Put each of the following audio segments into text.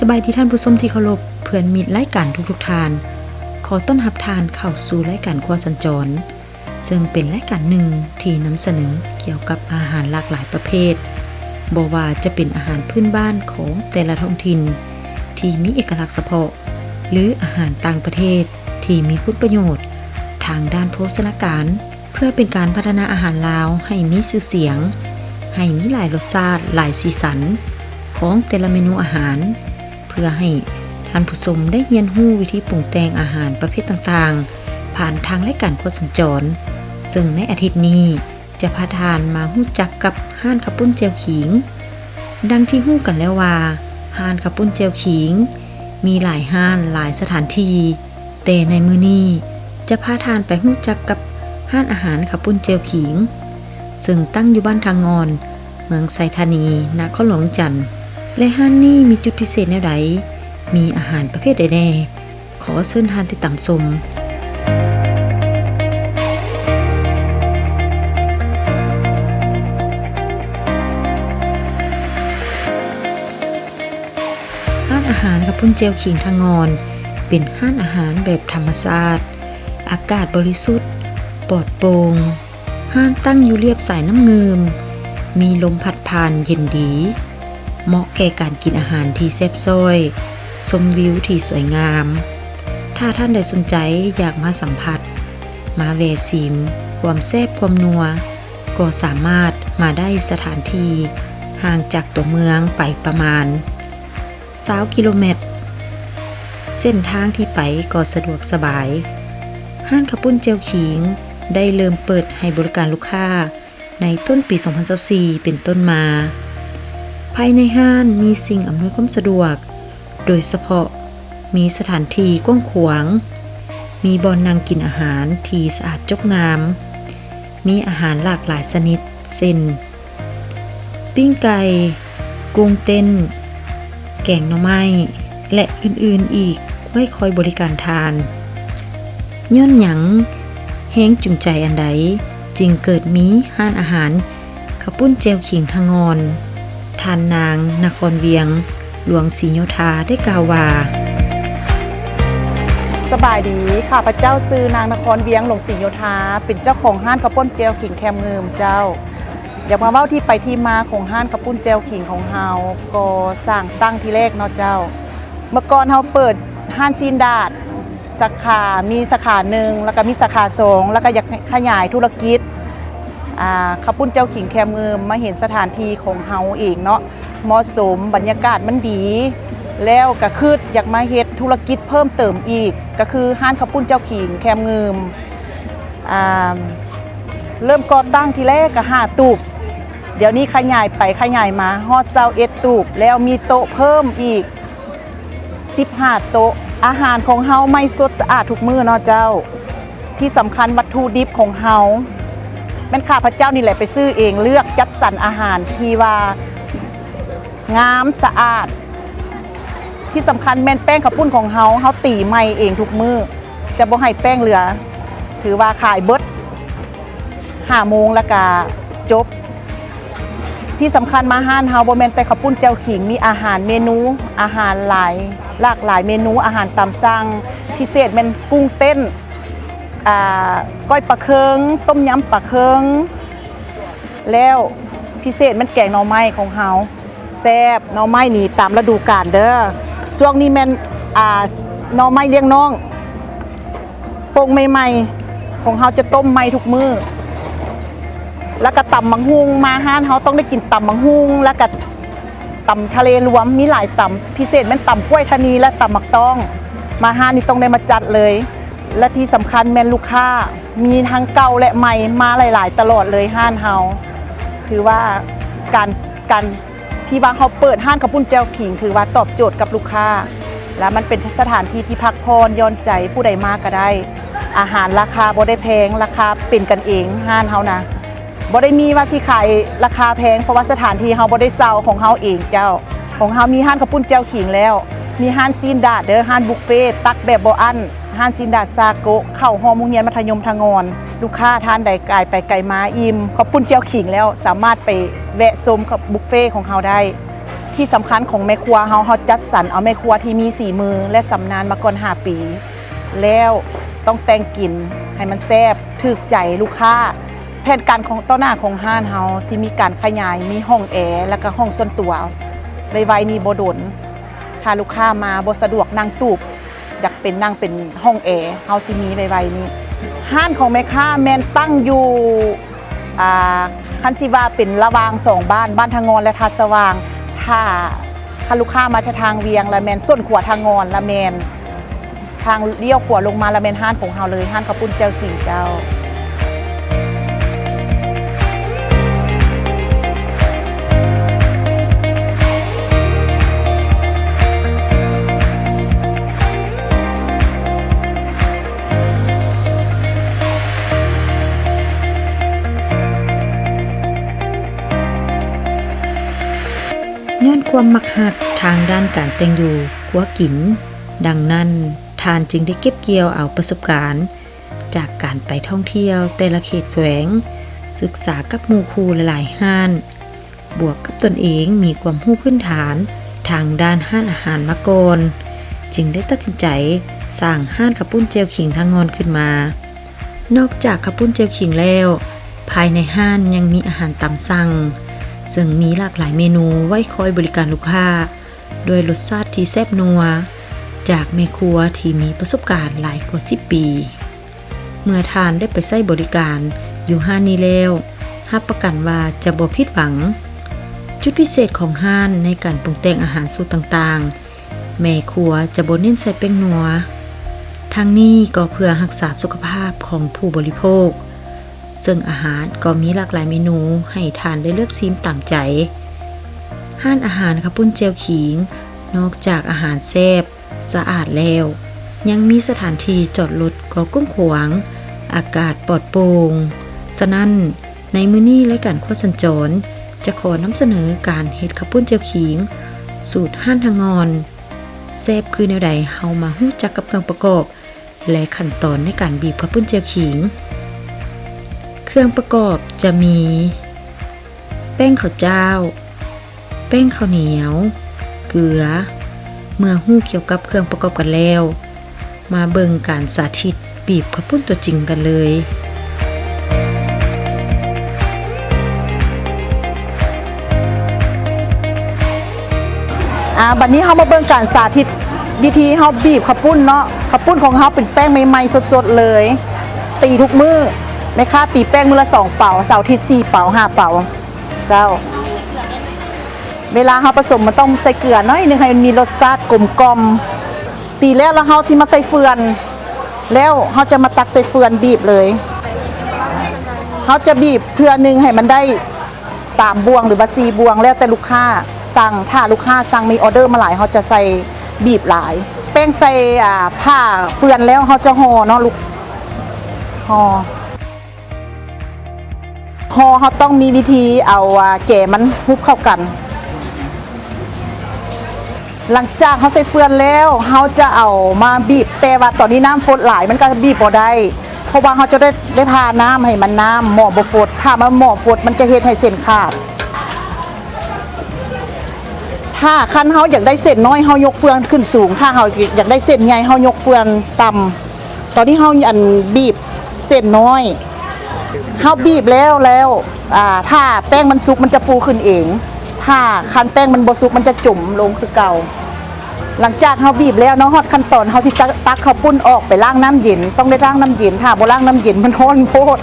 ບາຍດີທ່ານຜູ້ຊົມທີ່ເຄົາລົບ, ເພື່ອນມິດລາຍການທຸກໆທ່ານ, ຂໍຕ້ອນຮັບທ່ານເຂົ້າສູ່ລາຍການຄົວສັນຈອນ, ເຊິ່ງເປັນລາຍການໜຶ່ງທີ່ນຳສະເໜີກ່ຽວກັບອາຫານຫຼາກຫຼາຍປະເພດ, ບໍ່ວ່າຈະເປັນອາຫານພື້ນບ້ານຂອງແຕ່ລະທ້ອງຖິ່ນທີ່ມີເອກະລັກສະເພາະ ຫຼື ອາຫານຕ່າງປະເທດທີ່ມີຄຸນປະໂຫຍດທາງດ້ານໂພຊະນາການ, ເພື່ອເປັນການພັດທະນາອາຫານລາວໃຫ້ມີຊື່ສຽງ, ໃຫ້ມີຫຼາຍລົດຊາດ, ຫຼາຍສີສັນຂອງແຕ່ລະເມນູອາຫານ, ເພື່ອໃຫ້ທ່ານຜູ້ຊົມໄດ້ຮຽນຮູ້ວິທີປຸງແຕ່ງອາຫານປະເພດຕ່າງໆ ຜ່ານທາງລາຍການຄົວສັນຈອນ, ເຊິ່ງໃນອາທິດນີ້ຈະພາທ່ານມາຮູ້ຈັກກັບຮ້ານເຂົ້າປຸ້ນແຈ່ວຂີງ. ດັ່ງທີ່ຮູ້ກັນແລ້ວວ່າ ຮ້ານເຂົ້າປຸ້ນແຈ່ວຂີງມີຫຼາຍຮ້ານ, ຫຼາຍສະຖານທີ່, ແຕ່ໃນມື້ນີ້ຈະພາທ່ານໄປຮູ້ຈັກກັບຮ້ານອາຫານເຂົ້າປຸ້ນແຈ່ວຂີງ ເຊິ່ງຕັ້ງຢູ່ບ້ານທ່າງ່ອນ, ເມືອງໄຊທານີ, ນະຄອນຫຼວງວຽງຈັນ ແລະ ຮ້ານນີ້ມີຈຸດພິເສດແນວໃດ, ມີອາຫານປະເພດໃດແດ່? ຂໍເຊີນທ່ານຕິດຕາມຊົມ. ຮ້ານອາຫານເຂົ້າປຸ້ນແຈ່ວຂີງທ່າງ່ອນ ເປັນຮ້ານອາຫານແບບທຳມະຊາດ, ອາກາດບໍລິສຸດ, ປອດໂປ່ງ. ຮ້ານຕັ້ງຢູ່ລຽບສາຍນ້ຳງື່ມ, ມີລົມພັດຜ່ານເຢັນດີ, ເໝາະແກ່ການກິນອາຫານທີ່ແຊບຊ້ອຍ, ຊົມວິວທີ່ສວຍງາມ. ຖ້າທ່ານໃດສົນໃຈຢາກມາສຳຜັດ, ມາແວ່ຊີມຄວາມແຊບຄວາມນົວ, ກໍສາມາດມາໄດ້. ສະຖານທີ່ຫ່າງຈາກຕົວເມືອງໄປປະມານຊາວກິໂລແມັດ, ເສັ້ນທາງທີ່ໄປກໍສະດວກສະບາຍ. ຮ້ານເຂົ້າປຸ້ນແຈ່ວຂີງໄດ້ເລີ່ມເປີດໃຫ້ບໍລິການລູກຄ້າໃນຕົ້ນປີສອງພັນຊາວສີ່ເປັນຕົ້ນມາ. ພາຍໃນຮ້ານມີສິ່ງອຳນວຍຄວາມສະດວກ, ໂດຍສະເພາະມີສະຖານທີ່ກວ້າງຂວາງ, ມີບ່ອນນັ່ງກິນອາຫານທີ່ສະອາດຈົບງາມ, ມີອາຫານຫຼາກຫຼາຍຊະນິດ ເຊັ່ນ ປີ້ງໄກ່, ກຸ້ງເຕັ້ນ, ແກງໜໍ່ໄມ້ ແລະ ອື່ນໆອີກ ໄວ້ຄອຍບໍລິການທ່ານ. ຍ້ອນຫຍັງ? ແຮງຈູງໃຈອັນໃດຈຶ່ງເກີດມີຮ້ານອາຫານເຂົ້າປຸ້ນແຈ່ວຂີງທ່າງ່ອນ? ທ່ານນາງ ນະຄອນວຽງ ຫຼວງສີໂຍທາ ໄດ້ກ່າວວ່າ. ສະບາຍດີ, ຂ້າພະເຈົ້າຊື່ນາງ ນະຄອນວຽງ ຫຼວງສີໂຍທາ, ເປັນເຈົ້າຂອງຮ້ານເຂົ້າປຸ້ນແຈ່ວຂີງແຄມງື່ມເຈົ້າ. ຢາກມາເວົ້າທີ່ໄປທີ່ມາຂອງຮ້ານເຂົ້າປຸ້ນແຈ່ວຂີງຂອງເຮົາ. ກໍສ້າງຕັ້ງທີແລກເນາະເຈົ້າ, ເມື່ອກ່ອນເຮົາເປີດຮ້ານຊີ້ນດາດ ສາຂາ, ມີສາຂາໜຶ່ງ ແລ້ວກໍມີສາຂາສອງ ແລ້ວກໍຢາກຂະຫຍາຍທຸລະກິດ ອ່າ ເຂົ້າປຸ້ນແຈ່ວຂີງແຄມງື່ມ. ມາເຫັນສະຖານທີ່ຂອງເຮົາເອງເນາະ ເໝາະສົມ, ບັນຍາກາດມັນດີ ແລ້ວກໍຄິດຢາກມາເຮັດທຸລະກິດເພີ່ມເຕີມອີກ ກໍຄືຮ້ານເຂົ້າປຸ້ນແຈ່ວຂີງແຄມງື່ມ. ອ່າ ເລີ່ມກໍ່ຕັ້ງທີແລກກໍຫ້າຕູບ, ດຽວນີ້ຂະຫຍາຍໄປຂະຫຍາຍມາຮອດຊາວເອັດຕູບ ແລ້ວມີໂຕະເພີ່ມອີກສິບຫ້າໂຕະ. ອາຫານຂອງເຮົາໃໝ່ສົດສະອາດທຸກມື້ເນາະເຈົ້າ. ທີ່ສຳຄັນວັດຖຸດິບຂອງເຮົາແມ່ນຂ້າພະເຈົ້ານີ້ແຫຼະໄປຊື້ເອງ, ເລືອກຈັດສັນອາຫານທີ່ວ່າ ງາມສະອາດ, ທີ່ສຳຄັນແມ່ນແປ້ງເຂົ້າປຸ້ນຂອງເຮົາ, ເຮົາຕີໃໝ່ເອງທຸກມື້, ຈະບໍ່ໃຫ້ແປ້ງເຫຼືອ, ຖືວ່າຂາຍເບິດຫ້າໂມງແລ້ວກະຈົບ. ທີ່ສຳຄັນມາຮ້ານເຮົາບໍ່ແມ່ນແຕ່ເຂົ້າປຸ້ນແຈ່ວຂີງ, ມີອາຫານເມນູ, ອາຫານຫຼາຍ, ຫຼາກຫຼາຍເມນູ, ອາຫານຕາມສັ່ງ, ພິເສດແມ່ນກຸ້ງເຕັ້ນ, ອ່າ, ກ້ອຍປາເຄິງ, ຕົ້ມຍຳປາເຄິງ, ແລ້ວພິເສດແມ່ນແກງໜໍ່ໄມ້ຂອງເຮົາ. ແຊບ, ໜໍ່ໄມ້ນີ້ຕາມລະດູການເດີ. ຊ່ວງນີ້ແມ່ນ ອ່າ ໜໍ່ໄມ້ລ້ຽງນ້ອງ ປົ່ງໃໝ່ໆ ຂອງເຮົາຈະຕົ້ມໃໝ່ທຸກມື້. ແລ້ວກະຕຳບັກຫຸ່ງ, ມາຮ້ານເຮົາຕ້ອງໄດ້ກິນຕຳບັກຫຸ່ງ ແລ້ວກະຕຳທະເລລວມ, ມີຫຼາຍຕຳ, ພິເສດແມ່ນຕຳກ້ວຍທານີ ແລະ ຕຳໝາກຕ້ອງ. ມາຮ້ານນີ້ຕ້ອງໄດ້ມາຈັດເລີຍ. ແລະ ທີ່ສຳຄັນແມ່ນລູກຄ້າມີທັງເກົ່າ ແລະ ໃໝ່ມາຫຼາຍໆຕະຫຼອດເລີຍຮ້ານເຮົາ. ຖືວ່າການ, ການ ທີ່ວ່າເຮົາເປີດຮ້ານເຂົ້າປຸ້ນແຈ່ວຂີງ ຖືວ່າຕອບໂຈດກັບລູກຄ້າ ແລະ ມັນເປັນສະຖານທີ່ທີ່ພັກຜ່ອນຢ່ອນໃຈ, ຜູ້ໃດມາກໍໄດ້. ອາຫານລາຄາບໍ່ໄດ້ແພງ, ລາຄາເປັນກັນເອງ, ຮ້ານເຮົານະ ບໍ່ໄດ້ມີວ່າຊິຂາຍລາຄາແພງ, ເພາະວ່າສະຖານທີ່ເຮົາບໍ່ໄດ້ເຊົ່າ, ຂອງເຮົາເອງເຈົ້າ. ຂອງເຮົາມີຮ້ານເຂົ້າປຸ້ນແຈ່ວຂີງແລ້ວ, ມີຮ້ານຊີ້ນດາດເດີ, ຮ້ານບຸບເຟ, ຕັກແບບບໍ່ອັ້ນ, ຮ້ານຊີ້ນດາດຊາໂກະ, ເຂົ້າຮ່ວມໂຮງຮຽນມັດທະຍົມທະງ່ອນ. ລູກຄ້າທ່ານໃດກາຍໄປໄກມາອີ່ມເຂົ້າປຸ້ນແຈ່ວຂີງແລ້ວ ສາມາດໄປແວະຊົມກັບບຸບເຟຂອງເຮົາໄດ້. ເ ທີ່ສຳຄັນຂອງແມ່ຄົວເຮົາ ເຮົາຈັດສັນເອົາແມ່ຄົວທີ່ມີສີມື ແລະ ຊຳນານມາກ່ອນຫ້າປີ ແລ້ວຕ້ອງແຕ່ງກິນໃຫ້ມັນແຊບ ຖືກໃຈລູກຄ້າ. ແຜນການຂອງ ຕໍ່ໜ້າຂອງຮ້ານເຮົາຊິມີການຂະຫຍາຍ ມີຫ້ອງແອ ແລ້ວກະຫ້ອງສ່ວນຕົວ ໄວໆນີ້ບໍ່ດົນ. ຖ້າລູກຄ້າມາບໍ່ສະດວກນັ່ງຕູບ ຢາກເປັນນັ່ງເປັນຫ້ອງແອ ເຮົາຊິມີໄວໆນີ້. ຮ້ານຂອງແມ່ຄ້າແມ່ນຕັ້ງຢູ່ ອ່າ ຄັນຊິວ່າເປັນລະຫວ່າງສອງບ້ານ ບ້ານທ່າງ່ອນ ແລະ ທ່າສະຫວ່າງ. ຖ້າ ຄັນລູກຄ້າມາຈາກທາງວຽງ ລະແມ່ນສົ້ນຂົວທ່າງ່ອນ ລະແມ່ນທາງລ້ຽວຂວາລົງມາ ລະແມ່ນຮ້ານຂອງເຮົາເລີຍ ຮ້ານເຂົ້າປຸ້ນແຈ່ວຂິງເຈົ້າ. ຍ້ອນຄວາມມັກຮັກທາງດ້ານການແຕ່ງຢູ່ຄົວກິນ, ດັ່ງນັ້ນ ທ່ານຈຶ່ງໄດ້ເກັບກ່ຽວເອົາປະສົບການຈາກການໄປທ່ອງທ່ຽວແຕ່ລະເຂດແຂວງ, ສຶກສາກັບໝູ່ຄູ່ຫຼາຍໆຮ້ານ, ບວກກັບຕົນເອງມີຄວາມຮູ້ພື້ນຖານທາງດ້ານຮ້ານອາຫານມາກ່ອນ, ຈຶ່ງໄດ້ຕັດສິນໃຈສ້າງຮ້ານເຂົ້າປຸ້ນແຈ່ວຂິງທ່າງ່ອນຂຶ້ນມາ. ນອກຈາກເຂົ້າປຸ້ນແຈ່ວຂິງແລ້ວ, ພາຍໃນຮ້ານຍັງມີອາຫານຕາມສັ່ງ, ເຊິ່ງມີຫຼາກຫຼາຍເມນູໄວ້ຄອຍບໍລິການລູກຄ້າ ດ້ວຍລົດຊາດທີ່ແຊບນົວ ຈາກແມ່ຄົວທີ່ມີປະສົບການຫຼາຍກວ່າສິບປີ. ເມື່ອທ່ານໄດ້ໄປໃຊ້ບໍລິການຢູ່ຮ້ານນີ້ແລ້ວ, ຮັບປະກັນວ່າຈະບໍ່ຜິດຫວັງ. ຈຸດພິເສດຂອງຮ້ານໃນການປຸງແຕ່ງອາຫານສູດຕ່າງໆ, ແມ່ຄົວຈະບໍ່ເນັ້ນໃສ່ແປ້ງນົວ. ທັງນີ້ກໍເພື່ອຮັກສາສຸຂະພາບຂອງຜູ້ບໍລິໂພກ, ເຊິ່ງອາຫານກໍມີຫຼາກຫຼາຍເມນູໃຫ້ທ່ານໄດ້ເລືອກຊີມຕາມໃຈ. ຮ້ານອາຫານເຂົ້າປຸ້ນແຈ່ວຂິງ ນອກຈາກອາຫານແຊບ, ສະອາດແລ້ວ, ຍັງມີສະຖານທີ່ຈອດລົດກໍກວ້າງຂວາງ, ອາກາດປອດໂປ່ງ. ສະນັ້ນ, ໃນມື້ນີ້ລາຍການຄົວສັນຈອນຈະຂໍນຳສະເໜີການເຮັດເຂົ້າປຸ້ນແຈ່ວຂິງ ສູດຮ້ານທ່າງ່ອນ. ແຊບຄືແນວໃດ, ເຮົາມາຮູ້ຈັກກັບເຄື່ອງປະກອບ ແລະ ຂັ້ນຕອນໃນການບີບເຂົ້າປຸ້ນແຈ່ວຂິງ. ເຄື່ອງປະກອບຈະມີ ແປ້ງເຂົ້າຈ້າວ, ແປ້ງເຂົ້າໜຽວ, ເກືອ. ເມື່ອຮູ້ກ່ຽວກັບເຄື່ອງປະກອບກັນແລ້ວ, ມາເບິ່ງການສາທິດບີບເຂົ້າປຸ້ນຕົວຈິງກັນເລີຍ. ອາ ບັດນີ້ເຮົາມາເບິ່ງການສາທິດວິທີເຮົາບີບເຂົ້າປຸ້ນເນາະ. ເຂົ້າປຸ້ນຂອງເຮົາເປັນແປ້ງໃໝ່ໆ ສົດໆ ເລີຍ, ຕີທຸກມື້. ແມ່ຄ້າຕີແປ້ງມື້ລະສອງເປົາ, ເສົາອາທິດສີ່ເປົາ ຫ້າເປົາ. ເຈົ້າ ເວລາເຮົາປະສົມ ມັນຕ້ອງໃສ່ເກືອໜ້ອຍໜຶ່ງ ໃຫ້ມັນມີລົດຊາດກົມກ່ອມ. ຕີແລ້ວ ແລ້ວເຮົາຊິມາໃສ່ເຟືອນ, ແລ້ວເຮົາຈະມາຕັກໃສ່ເຟືອນບີບເລີຍ. ເຮົາຈະບີບເທື່ອໜຶ່ງໃຫ້ມັນໄດ້ສາມບ່ວງ ຫຼືວ່າສີ່ບ່ວງ ແລ້ວແຕ່ລູກຄ້າສັ່ງ. ຖ້າລູກຄ້າສັ່ງມີອໍເດີມາຫຼາຍ ເຮົາຈະໃສ່ບີບຫຼາຍ. ແປ້ງໃສ່ ອ່າ ຜ້າເຟືອນແລ້ວ ເຮົາຈະຫໍ່ເນາະລູກ, ຫໍ່. ຫໍ່ເຮົາຕ້ອງມີວິທີເອົາ ອ່າ ແຈມັນຮຸບເຂົ້າກັນ. ຫຼັງຈາກເຮົາໃສ່ເຟືອນແລ້ວ ເຮົາຈະເອົາມາບີບ, ແຕ່ວ່າຕອນນີ້ນ້ຳຟົດຫຼາຍ ມັນກໍບີບບໍ່ໄດ້ ເພາະວ່າເຮົາຈະໄດ້ ໄດ້ຜ່ານ້ຳໃຫ້ມັນ, ນ້ຳໝໍບໍ່ຟົດ. ຖ້າມັນໝໍຟົດ ມັນຈະເຮັດໃຫ້ເສັ້ນຂາດ. ຖ້າຄັນເຮົາຢາກໄດ້ເສັ້ນນ້ອຍ ເຮົາຍົກເຟືອນຂຶ້ນສູງ, ຖ້າເຮົາຢາກໄດ້ເສັ້ນໃຫຍ່ ເຮົາຍົກເຟືອນຕ່ຳ. ຕອນນີ້ເຮົາ ອັນ ບີບເສັ້ນນ້ອຍ. ເຮົາບີບແລ້ວ ແລ້ວ ອ່າ ຖ້າແປ້ງມັນສຸກ ມັນຈະຟູຂຶ້ນເອງ. ຖ້າຄັນແປ້ງມັນບໍ່ສຸກ ມັນຈະຈົມລົງຄືເກົ່າ. ຫຼັງຈາກເຮົາບີບແລ້ວເນາະ, ຮອດຂັ້ນຕອນເຮົາຊິຕັກ ຕັກເຂົ້າປຸ້ນອອກໄປລ້າງນ້ຳເຢັນ. ຕ້ອງໄດ້ລ້າງນ້ຳເຢັນ, ຖ້າບໍ່ລ້າງນ້ຳເຢັນ ມັນຮ້ອນໂພດ.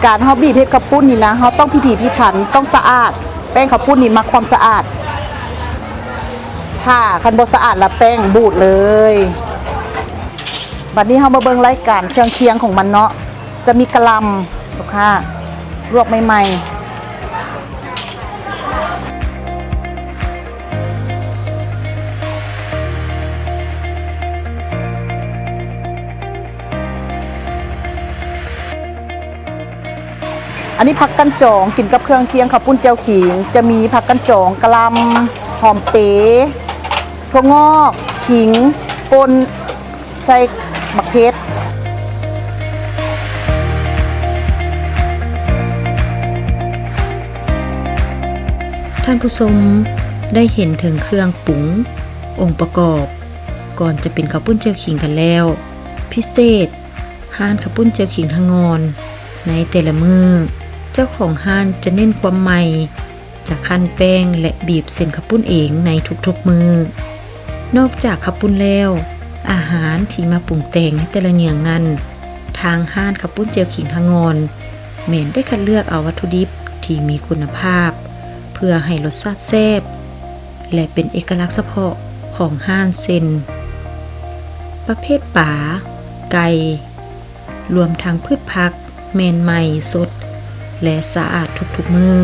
ການເຮົາບີບເຮັດເຂົ້າປຸ້ນນີ້ນະ, ເຮົາຕ້ອງພິຖີພິຖັນ, ຕ້ອງສະອາດ. ແປ້ງເຂົ້າປຸ້ນນີ້ມັກຄວາມສະອາດ. ຖ້າຄັນບໍ່ສະອາດລະແປ້ງບູດເລີຍ. ບັດນີ້ເຮົາມາເບິ່ງລາຍການເຄື່ອງຄຽງຂອງມັນເນາະ. ຈະມີກະຫຼ່ຳ, ລູກຄ້າ, ລວກໃໝ່ໆ. ອ ອັນນີ້ຜັກກັ່ນຈອງ ກິນກັບເຄື່ອງທ່ຽງເຂົ້າປຸ້ນແຈ່ວຂິງ ຈະມີຜັກກັ່ນຈອງ, ກະຫຼ່ຳ, ຫອມເປ, ຖົ່ວງອກ, ຂິງ, ປົ່ນ, ໃສ່ບັກເຜັດ. ທ່ານຜູ້ຊົມໄດ້ເຫັນເຖິງເຄື່ອງປຸງ, ອົງປະກອບ ກ່ອນຈະເປັນເຂົ້າປຸ້ນແຈ່ວຂິງກັນແລ້ວ. ພິເສດ, ຮ້ານເຂົ້າປຸ້ນແຈ່ວຂິງທາງອນ ໃນແຕ່ລະມື້ ເຈົ້າຂອງຮ້ານຈະເນັ້ນຄວາມໃໝ່, ຈະຄັ້ນແປ້ງ ແລະ ບີບເສັ້ນເຂົ້າປຸ້ນເອງໃນທຸກໆມື້. ນອກຈາກເຂົ້າປຸ້ນແລ້ວ, ອາຫານທີ່ມາປຸງແຕ່ງໃນແຕ່ລະເຍືອງນັ້ນ, ທາງຮ້ານເຂົ້າປຸ້ນແຈ່ວຂິງທາງອນ ແມ່ນໄດ້ຄັດເລືອກເອົາວັດຖຸດິບທີ່ມີຄຸນນະພາບ ເພື່ອໃຫ້ລົດຊາດແຊບ ແລະ ເປັນເອກະລັກສະເພາະຂອງຮ້ານ ເຊັ່ນ ປະເພດປາ, ໄກ່, ລວມທັງພືດຜັກ ແມ່ນໃໝ່, ສົດ ແລະ ສະອາດທຸກໆມື້.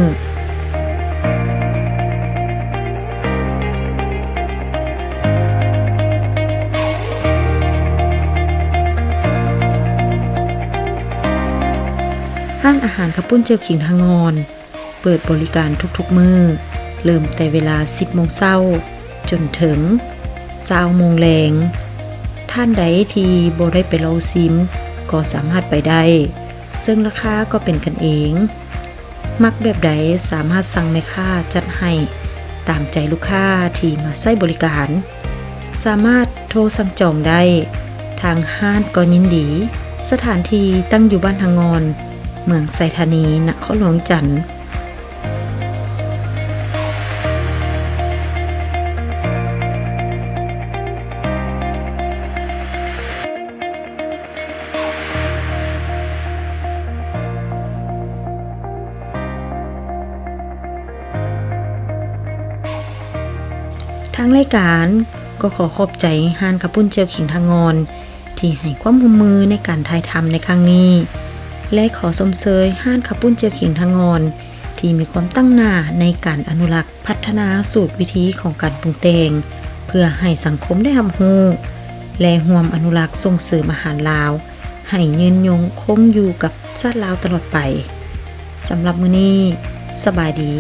ຮ້ານອາຫານເຂົ້າປຸ້ນແຈ່ວຂິງທາງອອນ ເປີດບໍລິການທຸກໆມື້, ເລີ່ມແຕ່ເວລາສິບໂມງເຊົ້າ ຈົນເຖິງຊາວໂມງແລງ. ທ່ານໃດທີ່ບໍ່ໄດ້ໄປລອງຊີມ ກໍສາມາດໄປໄດ້, ເຊິ່ງລາຄາກໍເປັນກັນເອງ. ມັກແບບໃດສາມາດສັ່ງແມ່ຄ້າຈັດໃຫ້ຕາມໃຈລູກຄ້າທີ່ມາໃຊ້ບໍລິການ. ສາມາດໂທສັ່ງຈອງໄດ້, ທາງຮ້ານກໍຍິນດີ. ສະຖານທີ່ຕັ້ງຢູ່ບ້ານທາງອອນ, ເມືອງໄຊທານີ, ນະຄອນຫຼວງວຽງຈັນ. ທາງລາຍການກໍຂໍຂອບໃຈຮ້ານເຂົ້າປຸ້ນແຈ່ວຂິງທາງອອນ ທີ່ໃຫ້ຄວາມຮ່ວມມືໃນການຖ່າຍທຳໃນຄັ້ງນີ້ ແລະ ຂໍຊົມເຊີຍຮ້ານເຂົ້າປຸ້ນແຈ່ວຂິງທາງອອນ ທີ່ມີຄວາມຕັ້ງໜ້າໃນການອະນຸລັກ ພັດທະນາສູດວິທີຂອງການປຸງແຕ່ງ ເພື່ອໃຫ້ສັງຄົມໄດ້ຮັບຮູ້ ແລະ ຮ່ວມອະນຸລັກສົ່ງເສີມອາຫານລາວ ໃຫ້ຍືນຍົງຄົງຢູ່ກັບຊາດລາວຕະຫຼອດໄປ. ສຳລັບມື້ນີ້, ສະບາຍດີ.